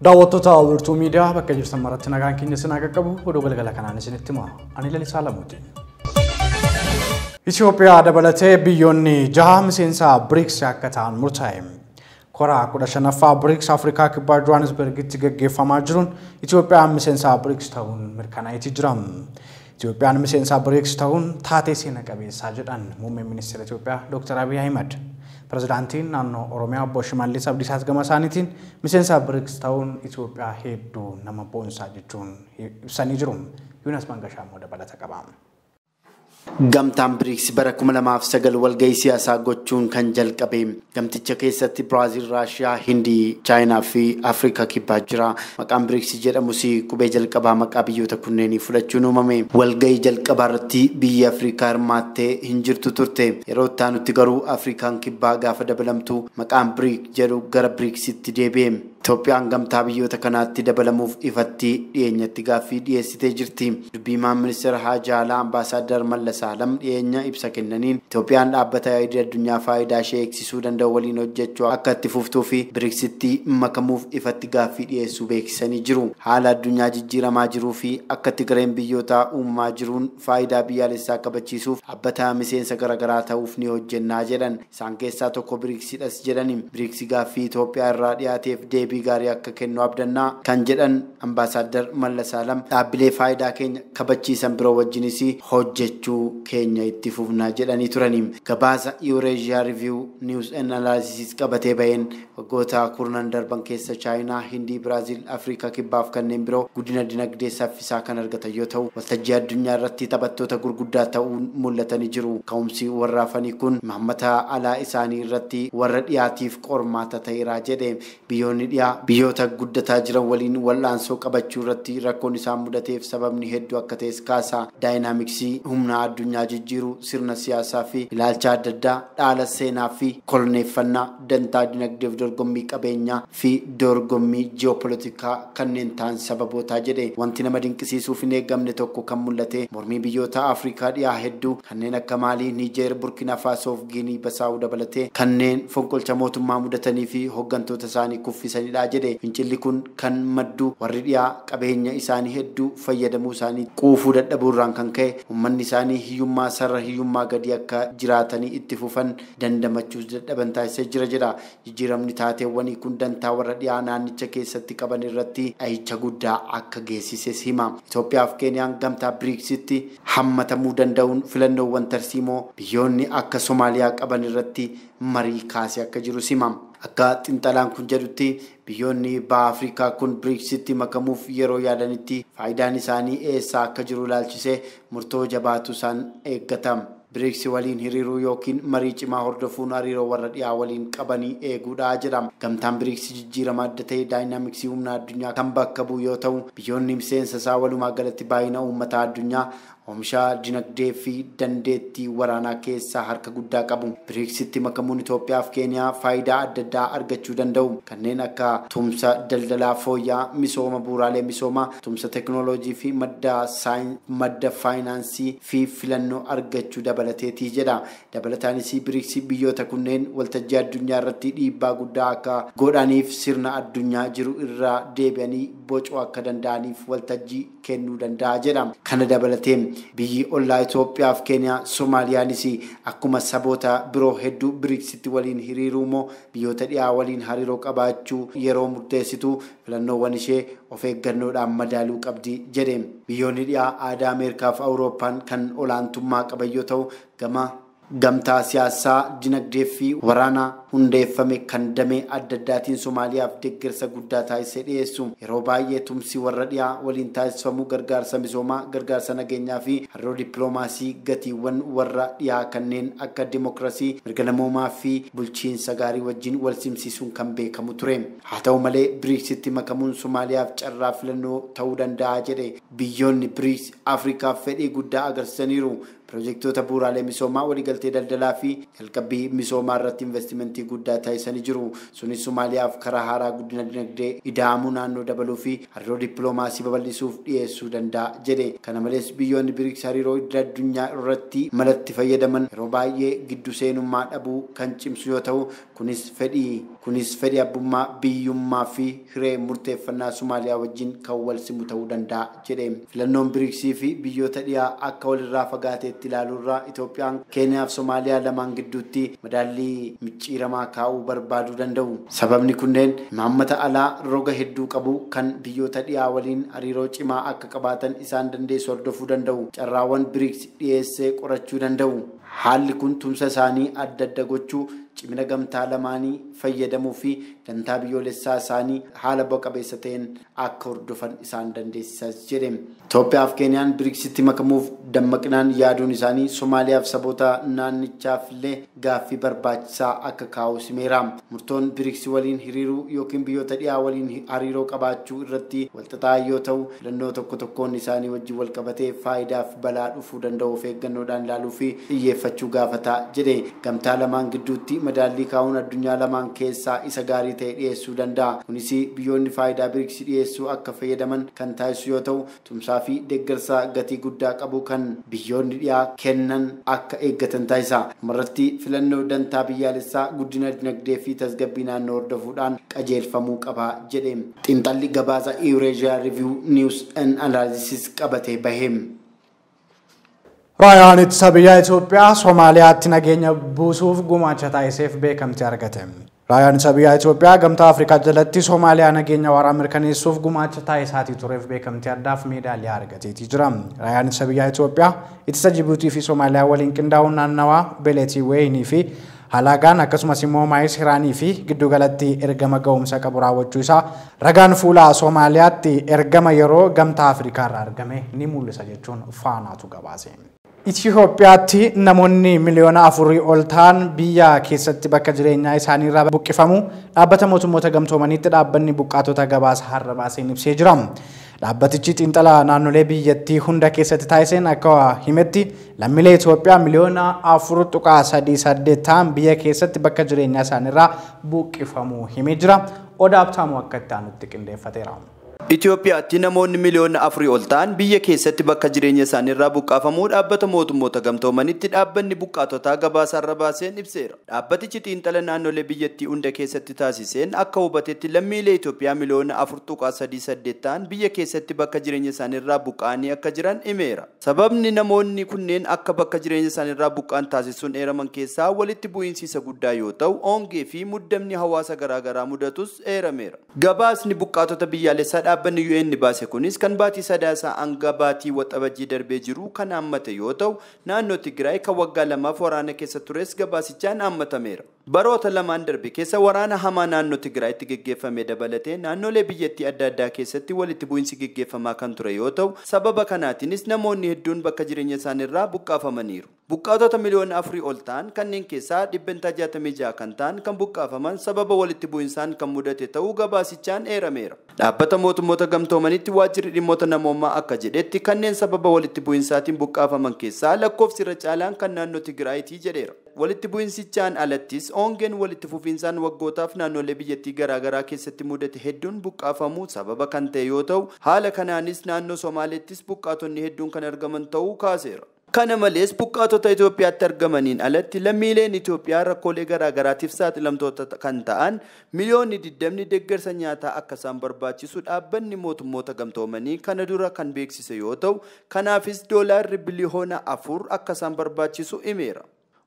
Daawwattoota Wiirtuu Miidiyaa bakka jirtan maratti nagaan keenya isin haa qaqqabu. Oduu galgala kanaan isinitti hima. Ani Lalisaa Lamuuti. Itoophiyaa dabalatee biyyoonni jaha miseensa BRICS akka ta'an murtaa'e. Koraa 15ffaa BRICS Afrikaa Kibbaa Johannesburgitti gaggeeffamaa jiruun Itoophiyaan miseensa BRICS ta'uun mirkanaa'eeti jira. Itoophiyaan miseensa BRICS ta'uun taatee seena qabeessaa jedhan muummeen ministeera Itoophiyaa Dr. Abiy Ahimad. Pirezidaantiin naannoo Oromiyaa obbo Shimallis Abdiisaas gama isaaniitiin miseensa BRICS ta'uun Itoophiyaa hedduu nama boonsaa jechuun ibsanii jiru. Yuunas Mangashaa immoo dabalata qaba. Gamtaan BRICS bara 2009 walgahii siyaasaa gochuun kan jalqabe. Gamticha keessatti Biraazil, Raashiyaa, Hindii, Chaayinaa fi Afrikaa Kibbaa jira. Maqaan BRICS jedhamus qubee jalqabaa maqaa biyyoota kunneenii fudhachuun uumame. Walgahii jalqabaa irratti biyyi Afrikaa hirmaattee hin jirtu turte. Yeroo itti aanutti garuu Afrikaan Kibbaa gaafa dabalamtu maqaan BRICS jedhu gara BRICSitti deebi'e. Itoophiyaan gamtaa biyyoota kanaatti dabalamuuf ifatti dhiyeenyatti gaaffii dhiyeessitee jirti. Dubbiimaan ministeera Haajaa Alaa Ambaasaadar Mallas Alam dhiyeenya ibsa kennaniin Itoophiyaan dhaabbata yaa'ii addunyaa faayidaa ishee eegsisuu danda'u waliin hojjechuu akka itti fuftuu fi BRICSitti makamuuf ifatti gaaffii dhiyeessuu beeksisanii jiru. Haala addunyaa jijjiiramaa jiruu fi akka itti gareen biyyoota uumamaa jiruun faayidaa biyyaalessaa kabachiisuuf dhaabbata miseensa garaagaraa ta'uuf ni hojjennaa jedhan. Isaan keessaa tokko BRICSidhas jedhani. BRICS gaaffii Itoophiyaa irraa dhiyaateef deebii gaarii akka kennu abdannaa kan jedhan Ambaasaadar Mallas Alam dhaabbilee faayidaa keenya kabachiisan biroo wajjinis hojjechuu keenya itti fufnaa jedhanii turani. Gabaasa Eurasia Review News and Analysis qabatee baheen waggoota kurnan darban keessa Chaayinaa, Hindii, Biraazil, Afrikaa Kibbaaf kanneen biroo guddina dinagdee saffisaa kan argatan yoo ta'u waltajjii addunyaa irratti taphattoota gurguddaa ta'uun mul'atanii jiru. Ka'umsi warraafanii kun imaammata alaa isaanii irratti warra dhiyaatiif qormaata ta'eera jedhe. Biyyoonni dhiyaa biyyoota guddataa jiran waliin wal'aansoo qabachuu irratti rakkoon isaan mudateef sababni hedduu akka ta'es kaasa. Daayinaamiksii humna addunyaa jijjiiruu, sirna siyaasaa fi ilaalcha adda addaa, dhaala seenaa fi koloneeffannaa, dantaa dinagdeef dorgommii qabeenyaa fi dorgommii ji'opolitikaa kanneen ta'an sababootaa jedhe. Wanti nama dinqisiisuuf hin eegamne tokko kan mul'ate mormii biyyoota Afrikaa dhiyaa hedduu kanneen akka Maalii, Niijeer, Burkina Faasoo fi Giinii Bisaawuu dabalatee kanneen fonqolcha mootummaa mudatanii fi hooggantoota isaanii kuffisanidha jedhe. Fincilli kun kan maddu warri dhiyaa qabeenya isaanii hedduu fayyadamuu isaanii quufuu dadhabuurraan kan ka'e uummanni isaanii hiyyummaa sarara hiyyummaa gadi akka jiraatanii itti fufan dandamachuus dadhaban taasisee jira jedha. Jijjiiramni taateewwanii kun dantaa warra dhiyaa naannicha keessatti qaban irratti dhahicha guddaa akka geessises hima. Itoophiyaa fi Keeniyaan gamtaa BRICSitti hammatamuu danda'uun filannoowwan tarsiimoo biyyoonni akka Somaaliyaa qaban irratti marii kaasee akka jiru hima. Akka xiinxalaan kun jedhutti biyyoonni baha Afrikaa kun BRICSitti makamuuf yeroo yaadanitti faayidaan isaanii eessaa akka jiru ilaalchisee murtoo jabaatu isaan eeggata. BRICS waliin hiriiruu yookiin marii cimaa hordofuun hariiroo warra dhiyaa waliin qabanii eeguudha jedha. Gamtaan BRICS jijjiirama adda ta'e daayinaamiksii humna addunyaa kan bakka bu'u yoo ta'u biyyoonni miseensa isaa walumaa galatti baay'ina uummataa addunyaa oomisha dinagdee fi dandeettii waraanaa keessaa harka guddaa qabu. BRICSitti makamuun Itoophiyaa fi Keeniyaa faayidaa adda addaa argachuu danda'u. Kanneen akka tumsa daldalaa fooyya'aa, misooma bu'uuraalee misoomaa, tumsa teekinooloojii fi madda faayinaansii fi filannoo argachuu dabalateetii jedha. Dabalataanis BRICS biyyoota kunneen waltajjii addunyaa irratti dhiibbaa guddaa akka godhaniif sirna addunyaa jiru irraa deebi'anii bocuu akka danda'aniif waltajjii kennuu danda'a jedha. Kana dabalatee biyyi ollaa Itoophiyaa fi Keeniyaa Soomaaliyaanis akkuma saboota biroo hedduu BRICSitti waliin hiriiruu moo biyyoota dhiyaa waliin hariiroo qabaachuu yeroo murteessitu filannoowwan ishee of eeggannoodhaan madaaluu qabdi jedhe. Biyyoonni dhiyaa aadaa Ameerikaa fi Awurooppaan kan olaantummaa qaban yoo ta'u gama gamtaa siyaasaa, dinagdee fi waraana hundeeffame kan damee adda addaatiin Somaaliyaaf deeggarsa guddaa taasisee dhiyeessu. Yeroo baay'ee tumsi warra dhiyaa waliin taasifamu gargaarsa misoomaa, gargaarsa nageenyaa fi hariiroo dippiloomaasii gatiiwwan warra dhiyaa kanneen akka dimookiraasii, mirga namoomaa fi bulchiinsa gaarii wajjin wal simsiisuun kan beekamu ture. Haa ta'u malee BRICSitti makamuun Somaaliyaaf carraa filannoo ta'uu danda'a jedhe. Biyyoonni BRICS Afrikaaf fedhii guddaa agarsiisaniiru. Pirojektoota bu'uuraalee misoomaa, waliigaltee daldalaa fi jalqabbii misoomaa irratti investimentii investimentii guddaa taasisanii jiru. Sunis Somaaliyaaf karaa haaraa guddina dinagdee ida'amuu naannoo dabaluu fi hariiroo dippiloomaasii babal'isuuf dhiyeessuu danda'a jedhe. Kana malees biyyoonni BRICS hariiroo idil addunyaa irratti malatti fayyadaman yeroo baay'ee giddu seenummaa dhabuu kan cimsu yoo ta'u, kunis fedhii abbummaa biyyummaa fi hiree murteeffannaa Somaaliyaa wajjin kan wal simu ta'uu danda'a jedhe. Filannoon BRICS fi biyyoota dhiyaa akka walirraa fagaateetti ilaaluurraa Itoophiyaan Keeniyaa fi Somaaliyaa lamaan gidduutti madaallii micciiramaa kaa'uu barbaaduu danda'u. Sababni kunneen imaammata alaa roga hedduu qabu kan biyyoota dhiyaa waliin hariiroo cimaa akka qabaatan isaan dandeessu hordofuu danda'u. Carraawwan BRICS dhiyeessee qorachuu danda'u. Haalli kun tumsa isaanii adda adda gochuu, cimina gamtaa lamaanii fayyadamuu fi dantaa biyyoolessaa isaanii haala bu'a qabeessa ta'een akka hordofan isaan dandeessisa jedhe. Itoophiyaa fi Keeniyaan BRICSitti makamuuf dammaqinaan yaaduun isaanii Somaaliyaa fi saboota naannichaaf illee gaaffii barbaachisaa akka kaa'u simeera. Murtoon BRICS waliin hiriiruu yookiin biyyoota dhiyaa waliin hariiroo qabaachuu irratti walxaxaa yoo ta'u, filannoo tokko tokkoon isaanii wajjin wal qabatee faayidaa fi balaa dhufuu danda'u of eeggannoodhaan ilaaluu fi xiyyeeffachuu gaafata jedhe. Gamtaa lamaan gidduutti madaallii kaa'uun addunyaa lamaan keessaa isa gaarii ta'e dhiyeessuu danda'a. Kunis biyyoonni faayidaa BRICS dhiyeessuu akka fayyadaman kan taasisu yoo ta'u, tumsaa fi deeggarsa gatii guddaa qabu kan biyyoonni dhiyaa kennan akka eeggatan taasisa. Dhumarratti filannoo dantaa biyyaalessaa guddina dinagdee fi tasgabbii naannoo hordofuudhaan qajeelfamuu qaba jedhe. Xiinxalli gabaasa Eurasia Review News and Analysis qabatee bahe. Raayyaan ittisa biyyaa Itoophiyaa Somaaliyaatti nageenya buusuuf gumaacha taasiseef beekamtii argate. Raayyaan ittisa biyyaa Itoophiyaa gamtaa Afrikaa jalatti Somaaliyaa nageenya waaraa mirkaneessuuf gumaacha taasisaatii tureef beekamtii addaaf meedaaliyaa argateetii jira. Raayyaan ittisa biyyaa Itoophiyaa ittisa Jibuutii fi Somaaliyaa waliin qindaa'uun naannawaa Beleetii Weeyinii fi Halagaan akkasumas immoo Maayis Hiraanii fi giddugalatti ergama ga'umsa qabu raawwachuu isaa ragaan fuula Somaaliyaatti ergama yeroo gamtaa Afrikaa irraa argame ni mul'isa jechuun faanaatu gabaase. Itoophiyaatti namoonni miliyoona 4 ol ta'an biyya keessatti bakka jireenyaa isaanii irraa buqqifamu dhaabbata mootummoota gamtoomaniitti dhaabbanni buqqaatota gabaasa har'a baaseen ibsee jira. Dhaabbatichi xiinxala naannolee biyyattii hunda keessatti taasiseen akka himetti lammiilee Itoophiyaa miliyoona 4.38 ta'an biyya keessatti bakka jireenyaa isaanii irraa buqqifamuu himee jira. Odaa Abtaamuu akka itti aanutti qindeeffateera. Itoophiyaatti namoonni miliyoona 4 ol ta'an biyya keessatti bakka jireenya isaanii irraa buqqaafamuu dhaabbata mootummoota gamtoomanitti dhaabbanni buqqaatotaa gabaasa irra baaseen ibseera. Dhaabbatichi xiinxala naannolee biyyattii hunda keessatti taasiseen akka hubatetti lammiilee Itoophiyaa miliyoona 4.38 ta'an biyya keessatti bakka jireenya isaanii irraa buqqa'anii akka jiran himeera. Sababni namoonni kunneen akka bakka jireenya isaanii irraa buqqa'an taasisuun eeraman keessaa walitti bu'iinsi isa guddaa yoo ta'u, hongee fi muddamni hawaasa garaagaraa mudatus eerameera. Gabaasni buqqaatota biyyaalessaa dhaabbanni UN baase kunis kan baatii sadaasaa hanga baatii waxabajjii darbee jiru kan hammate yoo ta'u, naannoo Tigraay kan waggaa 2 waraana keessa tures gabaasichaan hammatameera. Baroota lamaan darbe keessa waraana hamaa naannoo Tigraayitti geggeeffame dabalatee naannolee biyyattii adda addaa keessatti walitti bu'iinsi geggeeffamaa kan ture yoo ta'u, sababa kanaatiinis namoonni hedduun bakka jireenya isaaniirraa buqqaafamaniiru. Buqqaatota miliyoona 4 ol ta'an kanneen keessaa 66% kan ta'an kan buqqaafaman sababa walitti bu'iinsaan kan mudate ta'uu gabaasichaan eerameera. Dhaabbata mootummoota gamtoomanitti waajjirri dhimmoota namoomaa akka jedhetti kanneen sababa walitti bu'iinsaatiin buqqaafaman keessaa lakkoofsi irra caalaan kan naannoo Tigraayitii jedheera. Walitti bu'iinsichaan alattis hongeen walitti fufiinsaan waggootaaf naannolee biyyattii garaagaraa keessatti mudate hedduun buqqaafamuu sababa kan ta'e yoo ta'u, haala kanaanis naannoo Somaaleettis buqqaatonni hedduun kan argaman ta'uu kaaseera. Kana malees buqqaatota Itoophiyaatti argamaniin alatti lammiileen Itoophiyaa rakkoolee garaagaraatiif saaxilamtoota kan ta'an miliyoonni 20 deeggarsa nyaataa akka isaan barbaachisu dhaabbanni mootummoota gamtoomanii kana dura kan beeksise yoo ta'u, kanaafis doolaarri biliyoona 4 akka isaan barbaachisu himeera.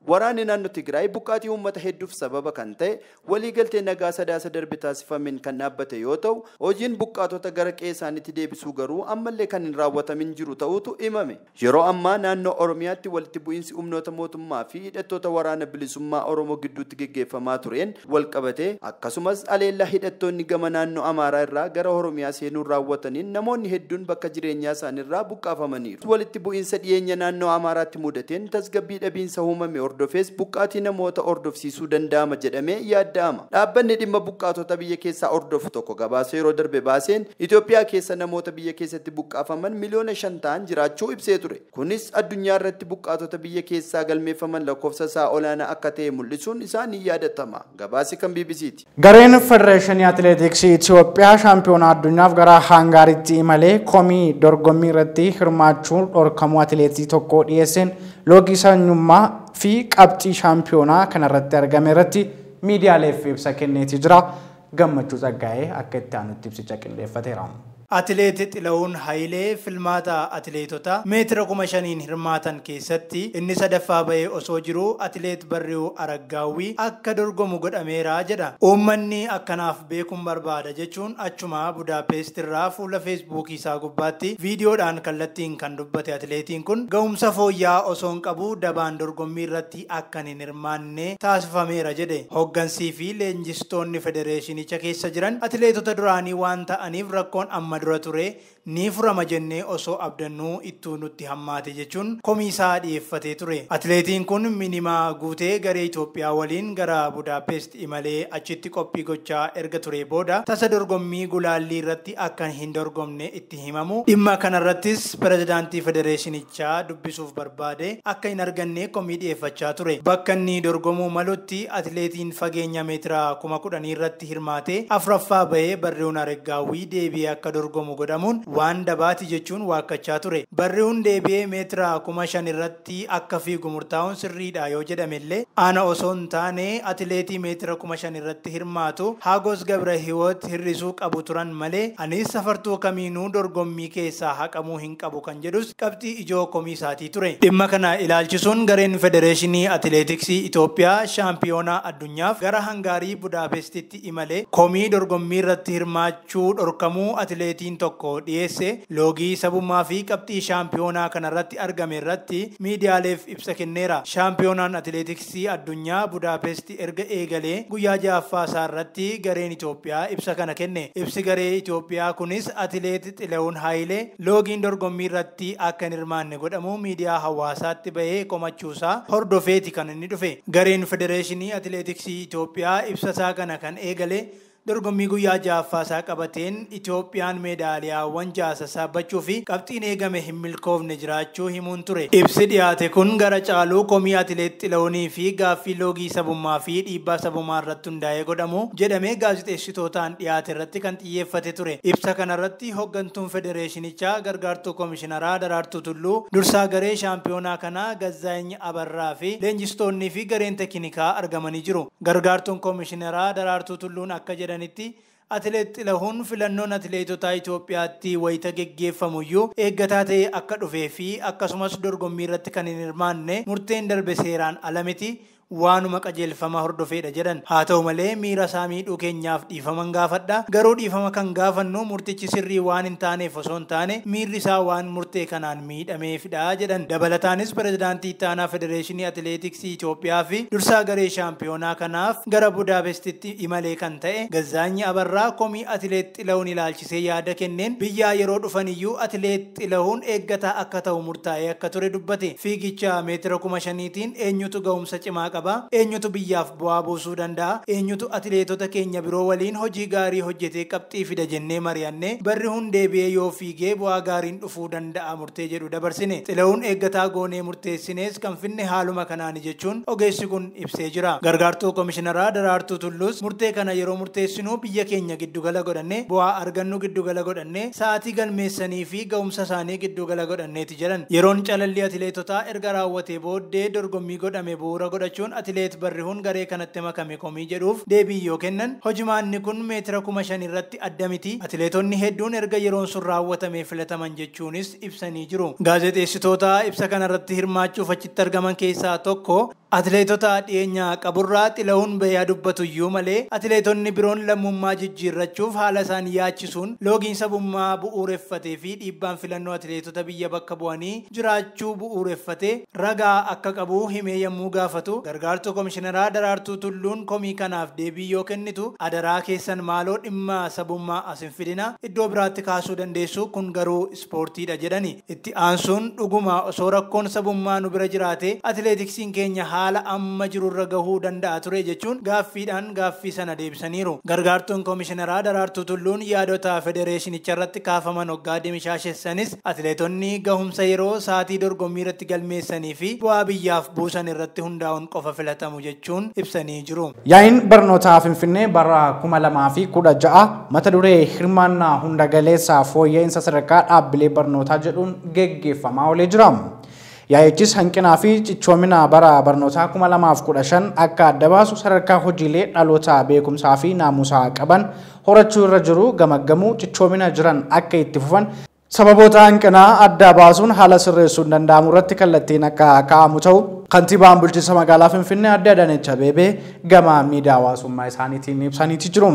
Waraanni naannoo Tigraay buqqaatii uummata hedduuf sababa kan ta'e waliigaltee nagaa sadaasa darbe taasifameen kan dhaabbate yoo ta'u, hojiin buqqaatota gara qe'ee isaaniitti deebisuu garuu ammallee kan hin raawwatamin jiru ta'utu himame. Yeroo ammaa naannoo Oromiyaatti walitti bu'iinsi humnoota mootummaa fi hidhattoota waraana bilisummaa Oromoo gidduutti geggeeffamaa tureen walqabate, akkasumas aleellaa hidhattoonni gama naannoo Amaaraa irraa gara Oromiyaa seenuun raawwataniin namoonni hedduun bakka jireenyaa isaaniirraa buqqaafamaniiru. Walitti bu'iinsa dhiyeenya naannoo Amaaraatti mudateen tasgabbii dhabiinsa uumame hordofees buqqaatii namoota hordofsiisuu danda'ama jedhamee yaadda'ama. Dhaabbanni dhimma buqqaatota biyya keessaa hordofu tokko gabaasa yeroo darbe baaseen Itoophiyaa keessa namoota biyya keessatti buqqaafaman miliyoona 5 ta'an jiraachuu ibsee ture. Kunis addunyaa irratti buqqaatota biyya keessaa galmeeffaman lakkoofsa isaa olaanaa akka ta'e mul'isuun isaa ni yaadatama. Gabaasi kan BBCti. Gareen Federeeshinii Atileetiksii Itoophiyaa shaampiyoonaa addunyaaf gara Hangaariitti imalee komii dorgommii irratti hirmaachuu dhorkamuu atileetii tokko dhiyeesseen loogii sanyummaa fi qabxii shaampiyoonaa kanarratti argame irratti miidiyaaleef ibsa kenneeti jira. Gammachuu Tsaggaa'ee akka itti aanutti ibsicha qindeeffateera. Atileet Xilahuun Hayilee filmaata atileetota meetira 5,000 hirmaatan keessatti inni sadaffaa bahee osoo jiru atileet Barriuu Araggaawwii akka dorgomu godhameera jedha. Uummanni akkanaaf beekuun barbaada jechuun achuma Budaapest irraa fuula Feesbuukii isaa gubbaatti viidiyoodhaan kallattiin kan dubbate atileetiin kun ga'umsa fooyya'aa osoo hin qabu dabaan dorgommii irratti akka hin hirmaanne taasifameera jedhe. Hoggansii fi leenjistoonni federeeshinicha keessa jiran atileetota duraanii waan ta'aniif rakkoon amma dura ture ni furama jennee osoo abdannuu ittuu nutti hammaate jechuun komii isaa dhiyeeffatee ture. Atileetiin kun minimaa guutee garee Itoophiyaa waliin gara Budaapest imalee achitti qophii gochaa erga ture booda tasa dorgommii gulaallii irratti akka hin dorgomne itti himamu. Dhimma kanarrattis pirezidaantii federeeshinichaa dubbisuuf barbaade akka hin arganne komii dhiyeeffachaa ture. Bakka inni dorgomuu malutti atileetiin fageenya meetira 10,000 irratti hirmaate afuraffaa bahee Barriuun Araggaawwii deebi'ee akka dorgomu godhamuun waan dabaati jechuun waakkachaa ture. Barriuun deebi'ee meetira 5,000 irratti akka fiigu murtaa'uun sirriidha yoo jedhamellee ana osoo hin taane atileetii meetira 5,000 irratti hirmaatu Hagos Gabra Hiwoot hir'isuu qabu turan malee anis safartuu kamiinuu dorgommii keessaa haqamuu hin qabu kan jedhus qabxii ijoo komii isaatii ture. Dhimma kana ilaalchisuun gareen Federeeshinii Atileetiksii Itoophiyaa shaampiyoonaa addunyaaf gara Hangaarii Budaapestitti imalee komii dorgommii irratti hirmaachuu dhorkamuu atileetiin tokko dhiyeesse loogii sabummaa fi qabxii shaampiyoonaa kanarratti argame irratti miidiyaaleef ibsa kenneera. Shaampiyoonaan atileetiksii addunyaa Budaapest erga eegalee guyyaa ja'affaa isaa irratti gareen Itoophiyaa ibsa kana kenne. Ibsi garee Itoophiyaa kunis atileet Xilahuun Hayilee loogiin dorgommii irratti akka hin hirmaanne godhamu miidiyaa hawaasaatti bahee komachuusaa hordofeeti kan inni dhufe. Gareen Federeeshinii Atileetiksii Itoophiyaa ibsa isaa kana kan eegale dorgommii guyyaa ja'affaa isaa qabateen Itoophiyaan meedaaliyaawwan 6 sassaabachuu fi qabxiin eegame hin milkoofne jiraachuu himuun ture. Ibsi dhiyaate kun gara caaluu komii atileet Xilahuunii fi gaaffii loogii sabummaa fi dhiibbaa sabummaa irratti hundaa'ee godhamu jedhamee gaazexeessitootaan dhiyaate irratti kan xiyyeeffate ture. Ibsa kanarratti hoggantuun federeeshinichaa gargaartuu koomishinaraa Daraartuu Tulluu, dursaa garee shaampiyoonaa kanaa Gazzaany Abarraa fi leenjistoonnii fi gareen teeknikaa argamanii jiru. Gargaartuun koomishinaraa Daraartuu Tulluun akka jedhanitti Atileet Xilahuun filannoon atileetota Itoophiyaatti wayita geggeeffamuyyuu eeggataa ta'e akka dhufee fi akkasumas dorgommii irratti kan hin hirmaanne murteen darbe seeraan ala miti waanuma qajeelfama hordofeedha jedhan. Haa ta'u malee miira isaa miidhuu keenyaaf dhiifama gaafadha. Garuu dhiifama kan gaafannu murtichi sirrii waan hin taaneef osoo hin taane miirri isaa waan murtee kanaan miidhameefidha jedhan. Dabalataanis pirezidaantii itti aanaa Federeeshinii Atileetiksii Itoophiyaa fi dursaa garee shaampiyoonaa kanaaf gara Budaapestitti imalee kan ta'e Gazzaanyi Abarraa komii atileet Xilahuun ilaalchisee yaada kenneen biyyaa yeroo dhufaniyyuu atileet Xilahuun eeggataa akka ta'u murtaa'ee akka ture dubbate. Fiigicha meetira 5,000tiin eenyutu ga'umsa cimaa qaba? Eenyutu biyyaaf bu'aa buusuu danda'a? Eenyutu atileetota keenya biroo waliin hojii gaarii hojjetee qabxii fida jennee mari'anne Barriuun deebi'ee yoo fiigee bu'aa gaariin dhufuu danda'a murtee jedhu dabarsine. Xilahuun eeggataa goonee murteessines kan finne haaluma kanaani jechuun ogeessi kun ibsee jira. Gargaartuu koomishinaraa Daraartuu Tulluus murtee kana yeroo murteessinu biyya keenya giddugala godhanne bu'aa argannu giddugala godhanne sa'aatii galmeessanii fi ga'umsa isaanii giddugala godhanneeti jedhan. Yeroon calallii atileetotaa erga raawwatee booddee dorgommii godhame bu'uura godhachuun atileet Barriuun garee kanatti makame komii jedhuuf deebii yoo kennan hojimaanni kun meetira 5,000 irratti adda miti. Atileetonni hedduun erga yeroon sun raawwatamee filataman jechuunis ibsanii jiru. Gaazexeessitoota ibsa kanarratti hirmaachuuf achitti argaman keessaa tokko atileetota dhiyeenyaa qaburraa Xilahuun bahee dubbatuyyuu malee atileetonni biroon lammummaa jijjiirrachuuf haala isaan yaachisuun loogiin sabummaa bu'uureffatee fi dhiibbaan filannoo atileetota biyya bakka bu'anii jiraachuu bu'uureffatee ragaa akka qabu himee yommuu gaafatu gargaartuu koomishinaraa Daraartuu Tulluun komii kanaaf deebii yoo kennitu adaraa keessan maaloo dhimma sabummaa as hin fidina iddoo biraatti kaasuu dandeessu kun garuu ispoortiidha jedhani. Itti aansuun dhuguma osoo rakkoon sabummaa nu bira jiraate atileetiksiin keenya haala amma jirurra gahuu danda'a ture jechuun gaaffiidhaan gaaffii sana deebisaniiru. Gargaartuun Koomishineraa Daraartuu Tulluun yaadota federeeshinicha irratti kaafaman hoggaa dimishaashessanis atileetonni gahumsa yeroo sa'aatii dorgommii irratti galmeessanii fi bu'aa biyyaaf buusan irratti hundaa'uun qofa filatamu jechuun ibsanii jiru. Yaa'iin barnootaa Finfinnee bara 2016 mata duree hirmaannaa hunda galeessaa fooyya'insa sadarkaa dhaabbilee barnootaa jedhuun geggeeffamaa oolee jira. Yaa'ichis hanqinaa fi cichoomina bara barnootaa 2015 akka adda baasu sadarkaa hojiilee dhaloota beekumsaa fi naamusaa qaban horachuu irra jiru gamaggamuu cichoomina jiran akka itti fufan sababoota hanqinaa adda baasuun haala sirreessuun danda'amu irratti kallattiin akka kaa'amu ta'u kantiibaan bulchiinsa magaalaa Finfinnee Aadde Adaanech Abeebee gama miidiyaa hawaasummaa isaaniitiin ibsaniiti jiru.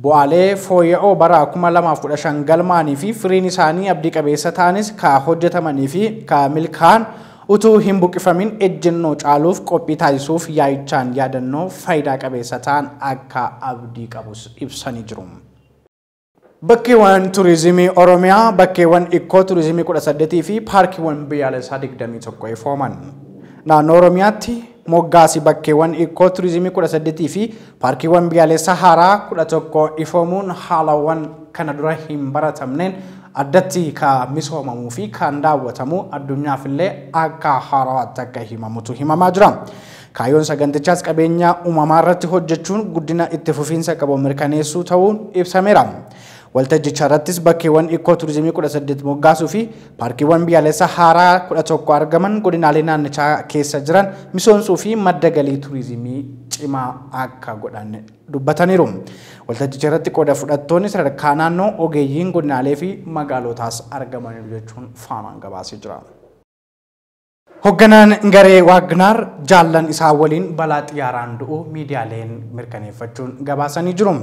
Bu'aalee fooyya'oo bara 2015 galmaanii fi firiin isaanii abdii qabeessa ta'anis ka hojjetamanii fi ka milkaa'an utuu hin buqqifamin ejjennoo caaluuf qophii taasisuuf yaa'ichaan yaadannoo faayidaa qabeessa ta'an akka abdii qabus ibsanii jiru. Bakkeewwan turizimii Oromiyaa bakkeewwan ikkoo turizimii 18 fi paarkiiwwan biyyaalessaa 21 ifooman. Naannoo Oromiyaatti moggaasi bakkeewwan ikkoo turizimii 18 fi paarkiiwwan biyyaalessaa haaraa 11 ifoomuun haalawwan kana dura hin baratamneen addatti ka misoomamuu fi kan daawwatamu addunyaaf illee akka haarawaatti akka himamutu himamaa jira. Kaayyoon sagantichaas qabeenya uumamaa irratti hojjechuun guddina itti fufiinsa qabu mirkaneessuu ta'uun ibsameera. Waltajjicha irrattis bakkeewwan ikkoo turizimii 18 moggaasuu fi paarkiiwwan biyyaalessaa haaraa 11 argaman godinaalee naannichaa keessa jiran misoomsuu fi madda galii turizimii cimaa akka godhan dubbataniiru. Waltajjicha irratti qooda fudhattoonni sadarkaa naannoo ogeeyyiin godinaalee fi magaalotaas argamaniiru jechuun faanaan gabaasee jira. Hoogganaan garee Waagnaar jaallan isaa waliin balaa xiyyaaraan du'uu miidiyaaleen mirkaneeffachuun gabaasanii jiru.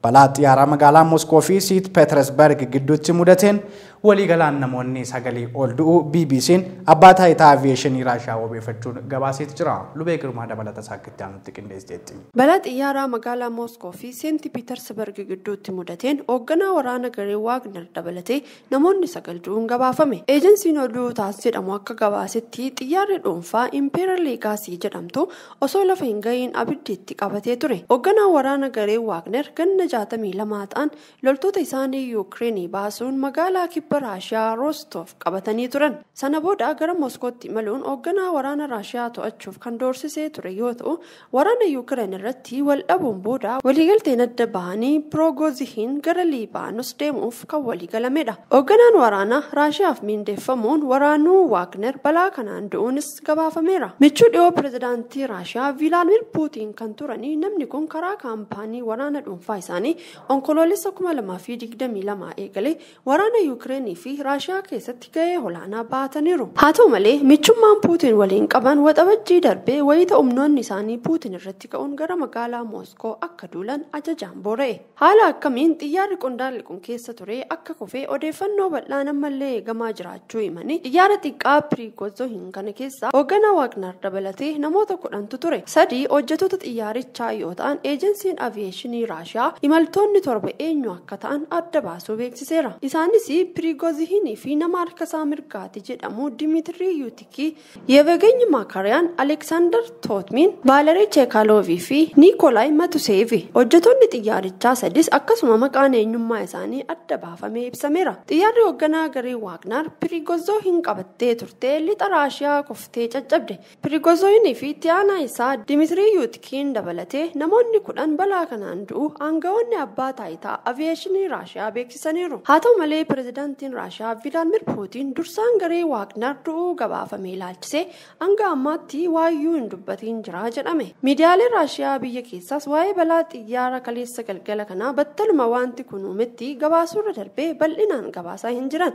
Balaa xiyyaaraa magaalaa Moskoo fi Siit Petersburg gidduutti mudateen waliigalaan namoonni 9 ol du'uu BBC'n abbaa taayitaa aviyeeshinii Raashiyaa wabeeffachuun gabaaseet jira. Lubee Girmaa dabalata isaa akka itti aanutti qindeessiteetti. Balaa xiyyaaraa magaalaa Moskoo fi Seent Petersburg gidduutti mudateen hoogganaa waraana garee Waagner dabalatee namoonni 9 du'uun gabaafame. Eejensiin oduu Taas jedhamu akka gabaasetti xiyyaarri dhuunfaa Impeeriyaal Leegaasii jedhamtu osoo lafa hin gahiin abiddi itti qabatee ture. Hoogganaa waraana garee Waagner ganna 62 ta'an loltoota isaanii Yuukireenii baasuun magaalaa kibba Raashiyaa Rostov qabatanii turan. Sana booda gara Moskootti imaluun hoogganaa waraana Raashiyaa to'achuuf kan doorsisee ture yoo ta'u, waraana Yuukireen irratti wal dhabuun booda waliigalteen adda bahanii Piroogozihiin gara Liibaanos deemuuf kan waliigalamedha. Hoogganaan waraanaa Raashiyaaf miindeeffamuun waraanuu Waagner balaa kanaan du'uunis gabaafameera. Michuu dhiyoo pirezidaantii Raashiyaa Vilaadimir Puutiin kan turanii namni kun karaa kaampaanii waraana dhuunfaa isaanii onkoloolessa 2022 eegalee waraana Yuukireenii fi Raashiyaa keessatti gahee olaanaa baataniiru. Haa ta'u malee michummaan Puutiin waliin qaban waxabajjii darbee wayita humnoonni isaanii Puutiin irratti ka'uun gara magaalaa Moskoo akka duulan ajajaan boora'e. Haala akkamiin xiyyaarri qondaalli kun keessa ture akka kufee odeeffannoo bal'aan ammallee eegamaa jiraachuu himanii xiyyaara xiqqaa Pirigozohin kana keessa hoogganaa Waagner dabalatee namoota 10tu ture. 3 hojjettoota xiyyaarichaa yoo ta'an eejensiin aviyeeshinii Raashiyaa imaltoonni 7 eenyu akka ta'an adda baasuu beeksiseera. Isaanis Pirigozihinii fi nama harka isaa mirgaati jedhamu Dimitrii Yutikii, Yevgeny Makariyaan, Aleksaandar Tootmin, Vaalerii Cheekaaloovii fi Niikolaay Matuseevi. Hojjettoonni xiyyaarichaa 3 akkasuma maqaan eenyummaa isaanii adda baafamee ibsameera. Xiyyaarri hoogganaa garee Waagner Pirigozohin qabattee turte lixa Raashiyaa kuftee caccabde. Pirigozohinii fi itti aanaa isaa Dimitrii Yutikiin dabalatee namoonni 10 balaa kanaan du'u aangawoonni abbaa taayitaa aviyeeshinii Raashiyaa beeksisaniiru. Haa ta'u malee pirezidaantiin Raashiyaa Vilaadimir Puutiin dursaan garee Waagner du'uu gabaafame ilaalchisee hanga ammaatti waayyuu hin dubbatiin jira jedhame. Miidiyaaleen Raashiyaa biyya keessaas waa'ee balaa xiyyaara kaleessa galgala kanaa battaluma wanti kun uumetti gabaasuurra darbee bal'inaan gabaasaa hin jiran.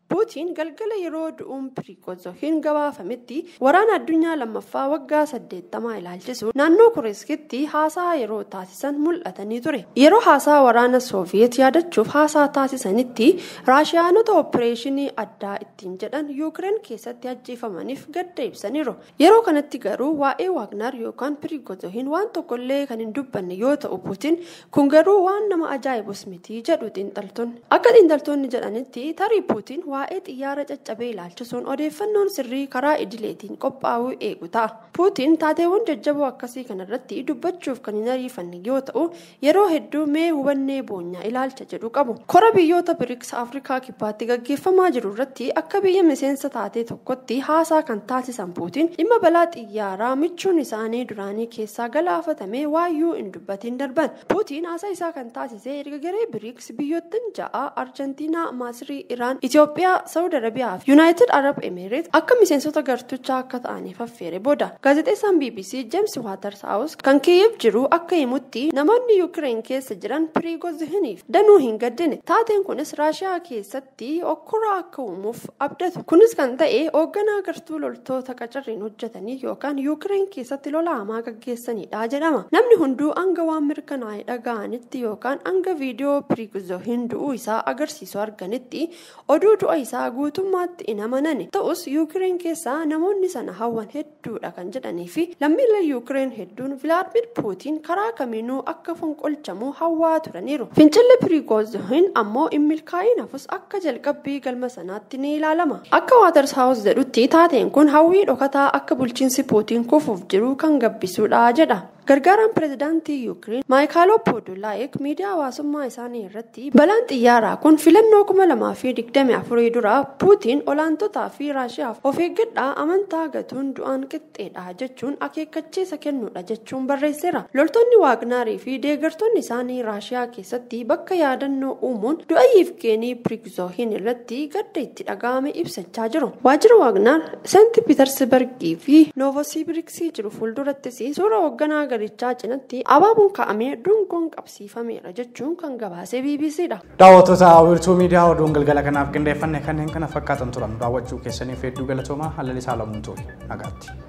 Puutiin galgala yeroo du'uun Pirigozohin gabaafametti waraana addunyaa lammaffaa waggaa 80 ilaalchisuun naannoo Kureeskitti haasaa yeroo taasisan mul'atanii ture. Yeroo haasaa waraana Sooviyeet yaadachuuf haasaa taasisanitti Raashiyaanota opereeshinii addaa ittiin jedhan Yuukireen keessatti ajjeefamaniif gadda ibsaniiru. Yeroo kanatti garuu waa'ee Waagner yookaan Pirigozohin waan tokkollee kan hin dubbanne yoo ta'u Puutiin kun garuu waan nama ajaa'ibus miti jedhu xiinxaltoonni. Akka xiinxaltoonni jedhanitti tarii Puutiin waa'ee xiyyaara caccabee ilaalchisuun odeeffannoon sirrii karaa idileetiin qophaa'uu eegu ta'a. Puutiin taateewwan jajjaboo akkasii kanarratti dubbachuuf kan hin ariifanne yoo ta'u, yeroo hedduu mee hubannee boonyaa ilaalcha jedhu qabu. Kora biyyoota BRICS Afrikaa Kibbaatti gaggeeffamaa jiru irratti akka biyya miseensa taatee tokkotti haasaa kan taasisan Puutiin dhimma balaa xiyyaaraa michuun isaanii duraanii keessaa galaafatame waayyuu hin dubbatiin darban. Puutiin haasaa isaa kan taasise erga garee BRICS biyyoottan 6 Arjentiinaa, Maasirii, Iraan, Itoophiyaa, Saawud Arabiyaa fi Yuunaayitid Arab Emirates akka miseensota gartuchaa akka ta'aniif affeere booda. Gaazexeessaan BBC James Waterhouse kan Kiyev jiru akka himutti namoonni Yuukireen keessa jiran Pirigoozhiniif danuu hin gaddine. Taateen kunis Raashiyaa keessatti okkora akka uumuuf abdatu. Kunis kan ta'e hoogganaa gartuu loltoota qacarriin hojjetanii yookaan Yuukireen keessatti lola hamaa gaggeessanidha jedhama. Namni hunduu hanga waan mirkanaa'e dhaga'anitti yookaan hanga viidiyoo Pirigoozhin du'uu isaa agarsiisu arganitti oduu du'a isaa guutummaatti hin amanani. Ta'us Yuukireen keessaa namoonni sana hawwan hedduudha kan jedhanii fi lammiileen Yuukireen hedduun Vilaadimir Puutiin karaa kamiinuu akka fonqolchamu hawwaa turaniiru. Fincilli Pirigoozhin ammoo hin milkaa'in hafus akka jalqabbii galma sanaatti ni ilaalama. Akka Waterhouse jedhutti taateen kun hawwii dhokataa akka bulchiinsi Puutiin kufuuf jiru kan gabbisuudha jedha. Gargaaraan pirezidaantii Yuukireen Maayikaalo Poodolaayik miidiyaa hawaasummaa isaanii irratti balaan xiyyaaraa kun filannoo 2024 dura Puutiin olaantotaa fi Raashiyaaf of eeggadhaa amantaa gatuun du'aan qixxeedha jechuun akeekkachiisa kennuudha jechuun barreesseera. Loltoonni Waagnaarii fi deeggartoonni isaanii Raashiyaa keessatti bakka yaadannoo uumuun du'a Yevgeenii Pirigoozhin irratti gadda itti dhaga'ame ibsachaa jiru. Waajjira Waagnaar Seent Piitersbergii fi Noovosibiriksii jiru fuuldurattis suura hoogganaa garichaa cinatti abaaboon kaa'amee dungoon qabsiifameera jechuun kan gabaase BBCdha. Daawwattoota Wiirtuu Miidiyaa oduun galgala kanaaf qindeeffanne kanneen kana fakkaatan turan daawwachuu keessaniif hedduu galatoomaa. Hallali Saalamuun ture. Nagaatti.